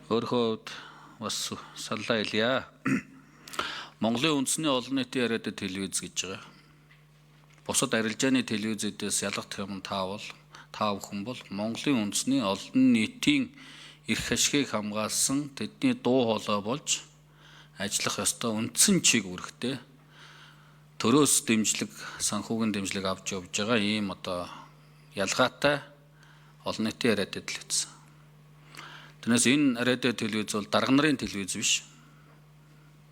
Өөрийнхөө хувьд бас саналаа хэлье. Монголын үндэсний олон нийтийн яриатай телевиз гэж байгаа. Бусад арилжааны телевизүүдээс ялгах юм та бүхэн бол Монголын үндэсний олон нийтийн эрх ашигыг хамгаалсан тэдний дуу хоолой болж ажиллах ёстой үндсэн чиг үүрэгтэй төрөөс дэмжлэг, санхүүгийн дэмжлэг авч явж байгаа ийм одоо ялгаатай олон нийтийн яриатай телевиз. Тэрнээс энэ радио телевиз бол дарга нарын телевиз биш.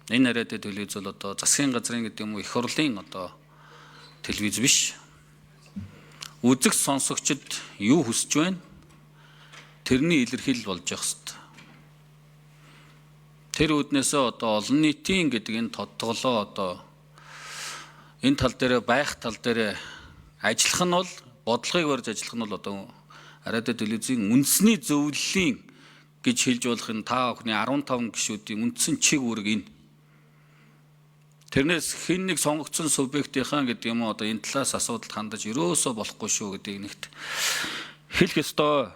Энэ радио телевиз бол одоо засгийн газрын гэдэг юм уу их хурлын одоо телевиз биш. Үзэг сонсогчид юу хүсэж байна? Тэрний илэрхийлэл болж явах ёстой. Тэр үүднээсээ одоо олон нийтийн гэдэг энэ тодтголоо одоо энэ тал дээр байх тал дээр ажиллах нь бол бодлогыг барьж ажиллах нь бол одоо радио телевизийн үндэсний зөвлөлийн гэж хэлж болох энэ та бүхний 15 гишүүдийн үндсэн чиг үүрэг энэ. Тэрнээс хэн нэг сонгогдсон субъектийнхаа гэдэг юм уу одоо энэ талаас асуудалд хандаж ерөөсөө болохгүй шүү гэдгийг нэгт хэлэх ёстой.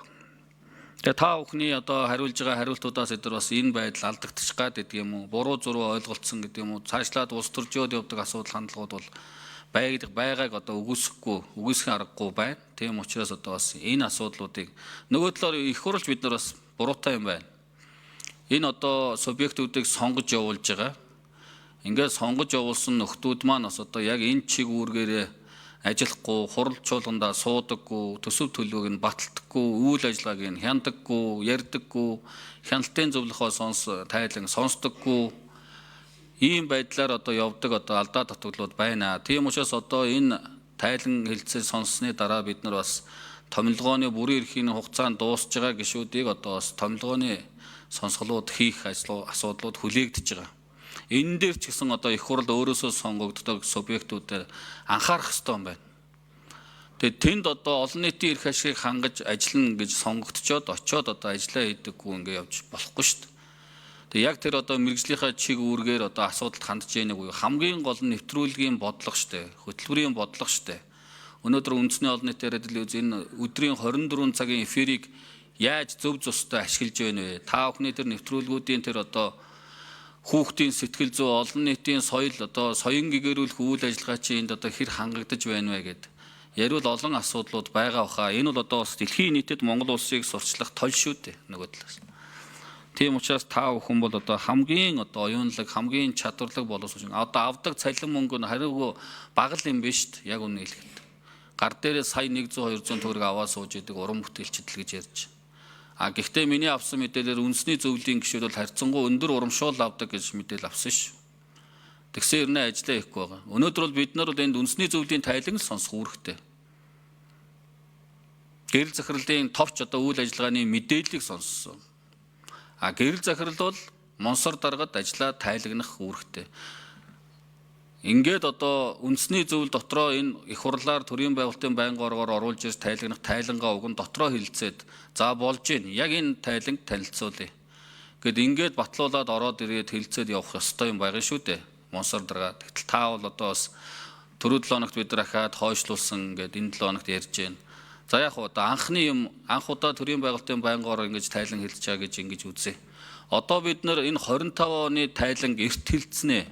Тэгээ та бүхний одоо хариулж байгаа хариултуудаас эдгээр бас энэ байдал алдагдчих гад гэдэг юм уу, буруу зуруу ойлголцсон гэдэг юм уу, цаашлаад улс төржөөд явдаг асуудал хандлагууд бол байгааг одоо үгүйсэхгүй, үгүйсэх аргагүй байна. Тийм учраас одоо бас энэ асуудлуудыг нөгөө талаар их хурлч бид нар бас буруутай юм байна. Энэ одоо субъектүүдийг сонгож явуулж байгаа. Ингээд сонгож явуулсан нөхдүүд маань бас одоо яг энэ чиг үүргээрээ ажиллахгүй, хурал чуулгандаа суудаггүй, төсөв төлөвийг нь баталдаггүй, үйл ажиллагааг нь хяндаггүй, ярьдаггүй, хяналтын зөвлөхөө сонс тайлан сонсдоггүй ийм байдлаар одоо явдаг одоо алдаа дутагдлууд байна. Тийм учраас одоо энэ тайлан хэлцээ сонссны дараа бид нар бас томилгооны бүрийн эрхийн хугацаанд дуусж байгаа гишүүдийг одоо бас томилгооны сонсголууд хийх асуудлууд хүлээгдэж байгаа. Энэ дээр ч гэсэн одоо их хурл өөрөөсөө сонгогддог субъектуудаар анхаарах ёстой юм байна. Тэгээд тэнд одоо олон нийтийн эрх ашигыг хангаж ажиллана гэж сонгогдчоод очиод одоо ажиллаа хийдэггүй ингээ явж болохгүй шүү дээ. Тэгээд яг тэр одоо мэргэжлийнхаа чиг үүргээр одоо асуудалд хандж яах үе хамгийн гол нь нэвтрүүлгийн бодлого шүү дээ. Хөтөлбөрийн бодлого шүү дээ. Өнөөдөр үндэсний олон нийтийн радио телевиз энэ өдрийн 24 цагийн эфирийг яаж зөв зүйтэй ашиглаж байна вэ? Та бүхний тэр нэвтрүүлгүүдийн тэр одоо хүүхдийн сэтгэл зүй, олон нийтийн соёл одоо соён гэгэрүүлэх үйл ажиллагаа чи энд одоо хэр хангагдаж байна вэ гэд яриул олон асуудлууд байгаа баха. Энэ бол одоо бас дэлхийн нийтэд Монгол улсыг сурчлах тол шүү дээ нөгөө талаас. Тийм учраас та бүхэн бол одоо хамгийн одоо оюунлаг, хамгийн чадварлаг боловсруулж одоо авдаг цалин мөнгө нь хариугүй бага л юм биш үү? Яг үнэ хэлэхэд. Гар дээрээ сая 100 200 төгрөг аваа сууж идэг уран бүтээлчд л гэж ярьж. А гэхдээ миний авсан мэдээлэлээр үндэсний зөвлөлийн гишүүд бол харьцангуй өндөр урамшуул авдаг гэж мэдээлэл авсан шүү. Тэгсэн хэрнээ ажиллаа хийхгүй байгаа. Өнөөдөр бол бид нар бол энд үндэсний зөвлөлийн тайлан сонсох үүрэгтэй. Гэрэл захирлын товч одоо үйл ажиллагааны мэдээллийг сонссон. А гэрэл захирал бол монсор даргад ажиллаа тайлагнах үүрэгтэй. Ингээд одоо үндэсний зөвлөл дотроо энэ их хурлаар төрийн байгуулалтын байнгын оргоор оруулж ирж тайлагнах тайлангаа уг нь дотроо хилцээд за болж гин яг энэ тайланг танилцуулъя. Гэт ингээд батлуулаад ороод ирээд хилцээд явах ёстой юм байгаа шүү дээ. Монсор дарга. Тэгтэл та бол одоо бас түрүү 7 хоногт бид нар ахаад хойшлуулсан гэд энэ 7 хоногт ярьж байна. За яг одоо анхны юм анх удаа төрийн байгуулалтын байнгын ороо ингэж тайлан хэлж байгаа гэж ингэж үзье. Одоо бид нар энэ 25 оны тайланг эрт хилцнэ.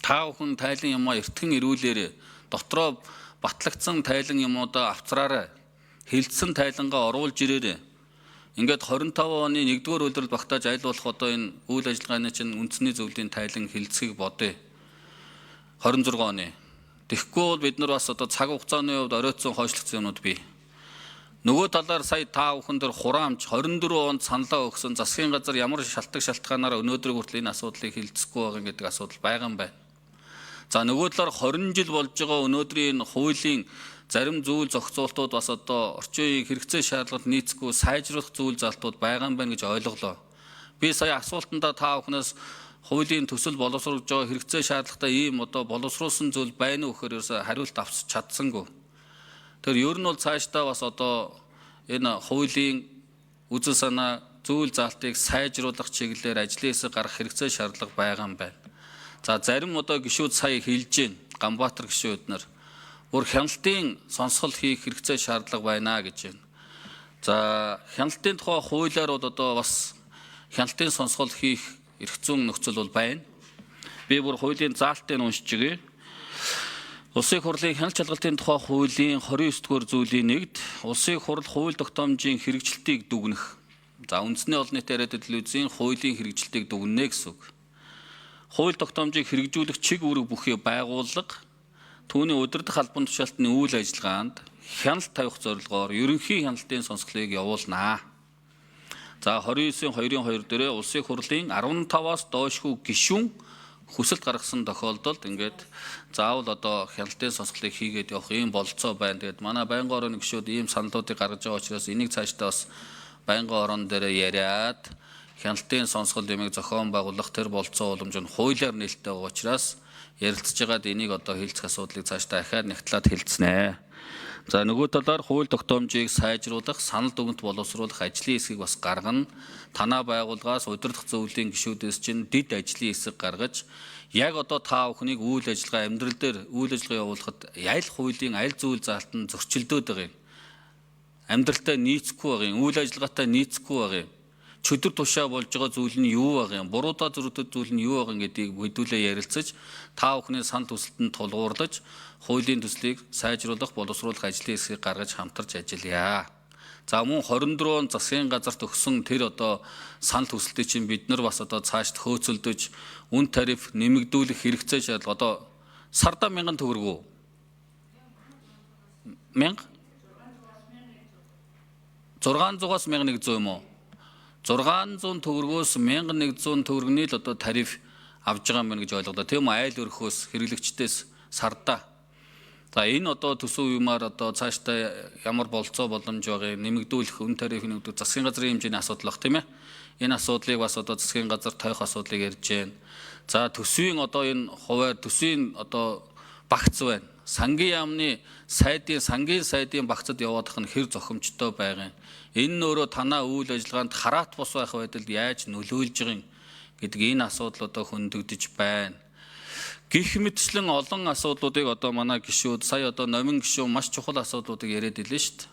Та бүхэн тайлан юмаа эртгэн ирүүлээрэ дотроо батлагдсан тайлан юмудаа авцраарай. Хилцсэн тайлангаа оруулж ирээрэй. Ингээд 25 оны 1-р улирал багтааж аль болох одоо энэ үйл ажиллагааны чинь үндэсний зөвлөлийн тайлан хилцэхийг бодъё. 26 оны. Тэгэхгүй бол бид нар бас одоо цаг хугацааны хувьд оройтсон хойшлогдсон юмнууд бий. Нөгөө талаар сая та бүхэн дээр хураамж 24 онд саналаа өгсөн засгийн газар ямар шалтгаан шалтгаанаар өнөөдрийг хүртэл энэ асуудлыг хилцэхгүй байгаа гэдэг асуудал байгаа юм байна. За нөгөө талаар 20 жил болж байгаа өнөөдрийн энэ хуулийн зарим зүйл зохицуултууд бас одоо орчин үеийн хэрэгцээ шаардлагад нийцэхгүй сайжруулах зүйл залтууд байгаа юм байна гэж ойлголоо. Би сая асуултандаа та бүхнээс хуулийн төсөл боловсруулж байгаа хэрэгцээ шаардлагатай ийм одоо боловсруулсан зүйл байна уу гэхээр ерөөсөө хариулт авч чадсангүй. Тэр ер нь бол цаашдаа бас одоо энэ хуулийн үзэл санаа зүйл заалтыг сайжруулах чиглэлээр ажлын хэсэг гаргах хэрэгцээ шаардлага байгаа юм байна. За зарим одоо гишүүд сая хэлж гин Ганбаатар гишүүд нар бүр хяналтын сонсгол хийх хэрэгцээ шаардлага байна гэж байна. За хяналтын тухай хуулиар бол одоо бас хяналтын сонсгол хийх эрх зүйн нөхцөл бол байна. Би бүр хуулийн заалтыг уншиж өгье. Улсын их хурлын хяналт шалгалтын тухай хуулийн 29-р зүйлийн нэгд улсын их хурл хууль тогтоомжийн хэрэгжилтийг дүгнэх. За үндэсний олон нийт яриад телевизийн хуулийн хэрэгжилтийг дүгнэнэ гэсэн үг. Хууль тогтоомжийг хэрэгжүүлэх чиг үүрэг бүхий байгууллага түүний удирдах албан тушаалтны үйл ажиллагаанд хяналт тавих зорилгоор ерөнхий хяналтын сонсголыг явуулнаа. За 29-ийн 2-ын 2 дээрээ улсын их хурлын 15-аас доошгүй гишүүн хүсэлт гаргасан тохиолдолд ингээд заавал одоо хяналтын сонсголыг хийгээд явах ийм бололцоо байна. Тэгээд манай байнгын орооны гишүүд ийм саналуудыг гаргаж байгаа учраас энийг цаашдаа бас байнгын ороон дээрээ яриад хяналтын сонсгол ямыг зохион байгуулах тэр бололцоо боломж нь хуулиар нээлттэй байгаа учраас ярилцж байгаад энийг одоо хилцэх асуудлыг цаашдаа ахаад нэгтлээд хэлцнэ. За нөгөө талаар хууль тогтоомжийг сайжруулах, санал дүгнэлт боловсруулах ажлын хэсгийг бас гаргана. Танаа байгууллагаас удирдах зөвлөлийн гишүүдээс чинь дэд ажлын хэсэг гаргаж яг одоо та бүхнийг үйл ажиллагаа амьдрал дээр үйл ажиллагаа явуулахад аль хуулийн аль зүйл заалт нь зөрчилдөөд байгаа юм. Амьдралтай нийцэхгүй байгаа юм, үйл ажиллагаатай нийцэхгүй байгаа юм. Чөтгөр тушаа болж байгаа зүйл нь юу байгаа юм, буруудаа зөрүүтэй зүйл нь юу байгаа юм гэдгийг хэдүүлээ ярилцаж та бүхний санал хүсэлтэнд тулгуурлаж хуулийн төслийг сайжруулах, боловсруулах ажлын хэсгийг гаргаж хамтарч ажиллая. За мөн 24 он засгийн газарт өгсөн тэр одоо санал хүсэлтийг чинь бид нар бас одоо цаашд хөөцөлдөж үн тариф нэмэгдүүлэх хэрэгцээ шаардлага одоо сардаа 1000 төгрөг үү? 1000 600-аас 1100 юм уу? 600 төгрөгөөс 1100 төгрөгний л одоо тариф авж байгаа юм байна гэж ойлголоо. Тийм үү? Айл өрхөөс хэрэглэгчдээс сардаа. За энэ одоо төсөв юмар одоо цаашдаа ямар болцоо боломж байгаа юм нэмэгдүүлэх үн тариф нэмэгдүүл засгийн газрын хэмжээний асуудал баг тийм ээ. Энэ асуудлыг бас одоо засгийн газар тойх асуудлыг ярьж байна. За төсвийн одоо энэ хуваар төсвийн одоо багц байна. Сангийн яамны сайдын сангийн сайдын багцад яваадах нь хэр зохимжтой байгаа юм. Энэ нь өөрөө танаа үйл ажиллагаанд хараат бус байх байдалд яаж нөлөөлж байгаа юм гэдэг энэ асуудал одоо хөндөгдөж байна. Гэх мэтчлэн олон асуудлуудыг одоо манай гишүүд сая одоо номин гишүүн маш чухал асуудлуудыг яриад илээ шүү дээ.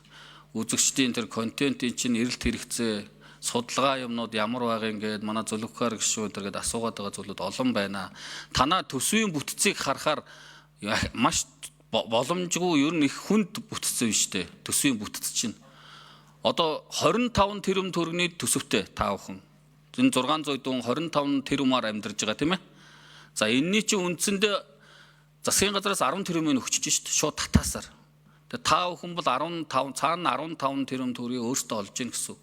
Үзэгчдийн тэр контентын чинь эрэлт хэрэгцээ судалгаа юмнууд ямар байгаа юм гээд манай зөвлөгөөр гишүүн тэр гээд асуугаад байгаа зүйлүүд олон байна. Танаа төсвийн бүтцийг харахаар маш боломжгүй ер нь их хүнд бүтцэн биш үү? Төсвийн бүтц чинь. Одоо 25 тэрбум төгрөгийн төсөвтэй та бүхэн. Энэ 600 дүүн 25 тэрбумаар амьдарч байгаа тийм ээ. За энэний чинь үндсэндээ засгийн газраас 10 тэрбумыг өгчөж шít шууд татаасаар. Тэгээ та бүхэн бол 15 цаана 15 тэрбум төгрөгийг өөртөө олж гин гэсэн үг.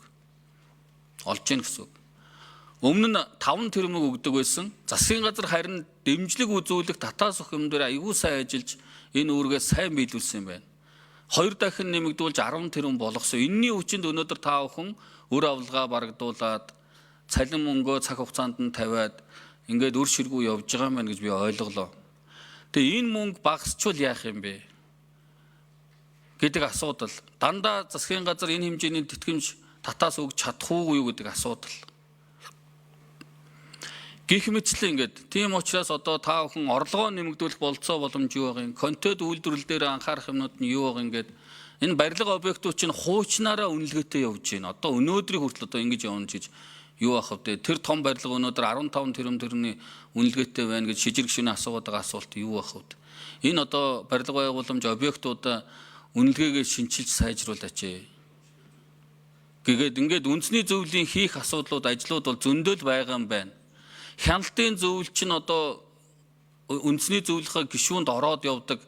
Олж гин гэсэн үг. Өмнө нь 5 тэрбумыг өгдөг байсан. Засгийн газар харин дэмжлэг үзүүлэх татаас өгөх юм дээр аягүй сайн ажиллаж энэ үүргээ сайн биелүүлсэн юм байна. 2 дахин нэмэгдүүлж 10 тэрбум болгосон. Энийний хүчинд өнөөдөр та бүхэн үр авилгаа барагдуулаад цалин мөнгөө цаг хугацаанд нь тавиад ингээд үр ширгүү явж байгаа юм байна гэж би ойлголоо. Тэгээ энэ мөнгө багасчвал яах юм бэ гэдэг асуудал. Дандаа засгийн газар энэ хэмжээний тэтгэмж татаас өгч чадах уугүй юу гэдэг асуудал. Гэх мэтлэн ингээд тийм учраас одоо та бүхэн орлогоо нэмэгдүүлэх болцоо боломж юу байгаа юм, контент үйлдвэрлэл дээр анхаарах юмнууд нь юу байгаа ингээд энэ барилга объектууд чинь хуучнаараа үнэлгээтэй явж байна. Одоо өнөөдрийг хүртэл одоо ингэж явна гэж юу ах вэ? Тэр том барилга өнөөдөр 15 тэрбум төгрөгийн үнэлгээтэй байна гэж шижир гишүүний асуугаад байгаа асуулт юу ах вэ? Энэ одоо барилга байгууламж объектуудаа үнэлгээгээ шинчилж сайжруулаач. Гэгээд ингээд үндэсний зөвлөлийн хийх асуудлууд ажлууд бол зөндөл байгаа юм байна. Хяналтын зөвлөл чинь одоо үндэсний зөвлөхөө гишүүнд ороод явдаг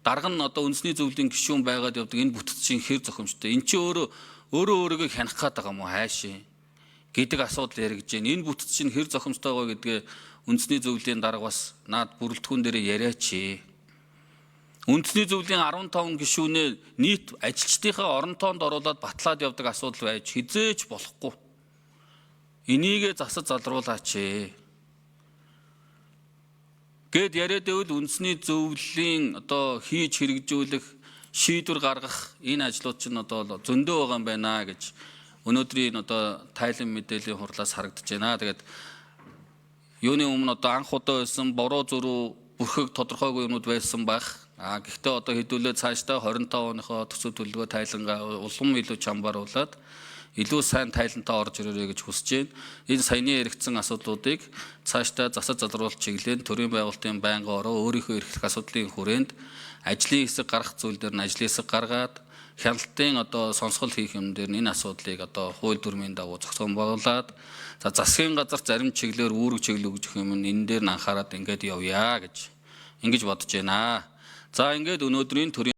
дарга нь одоо үндэсний зөвлөлийн гишүүн байгаад явдаг энэ бүтэц чинь хэр зохимжтой. Эн чинь өөрөө өөрийгөө хянах гээд байгаа юм уу хайшин гэдэг асуудал яригдж байна. Энэ бүтэц чинь хэр зохимжтой байгаа гэдгээ үндэсний зөвлөлийн дарга бас наад бүрэлдэхүүн дээрээ яриач. Үндэсний зөвлөлийн 15 гишүүнээ нийт ажилчдынхаа орон тоонд оруулаад батлаад явдаг асуудал байж хизээч болохгүй. Энийгээ засаж залруулаач. Гэт яриад байвал үндэсний зөвлөлийн одоо хийж хэрэгжүүлэх шийдвэр гаргах энэ ажлууд чинь одоо зөндөө байгаа юм байна гэж өнөөдрийн одоо тайлан мэдээллийн хурлаас харагдаж байна. Тэгээд юуны өмнө одоо анх удаа байсан буруу зөрүү бүрхэг тодорхойгүй юмнууд байсан байх. А гэхдээ одоо хэдүүлээ цаашдаа 25 оныхоо төсөв төлөвлөгөө тайлангаа улам илүү чамбаруулад Илүү сайн тайлантай орж ирээрэй гэж хүсэж байна. Энэ саяны яригдсан асуудлуудыг цаашдаа засаж залруулах чиглэлээр төрийн байгуулалтын байнгын ороо өөрийнхөө эрхлэх асуудлын хүрээнд ажлын хэсэг гаргах зүйл дээр нь ажлын хэсэг гаргаад, хяналтын одоо сонсгол хийх юм дээр нь энэ асуудлыг одоо хууль дүрмийн дагуу зохион байгуулад, за, засгийн газар зарим чиглэлээр үүрэг чиглэл өгөх юм нь энэ дээр нь анхаарад ингээд явъя гэж ингэж бодож байна. За, ингээд өнөөдрийн төрийн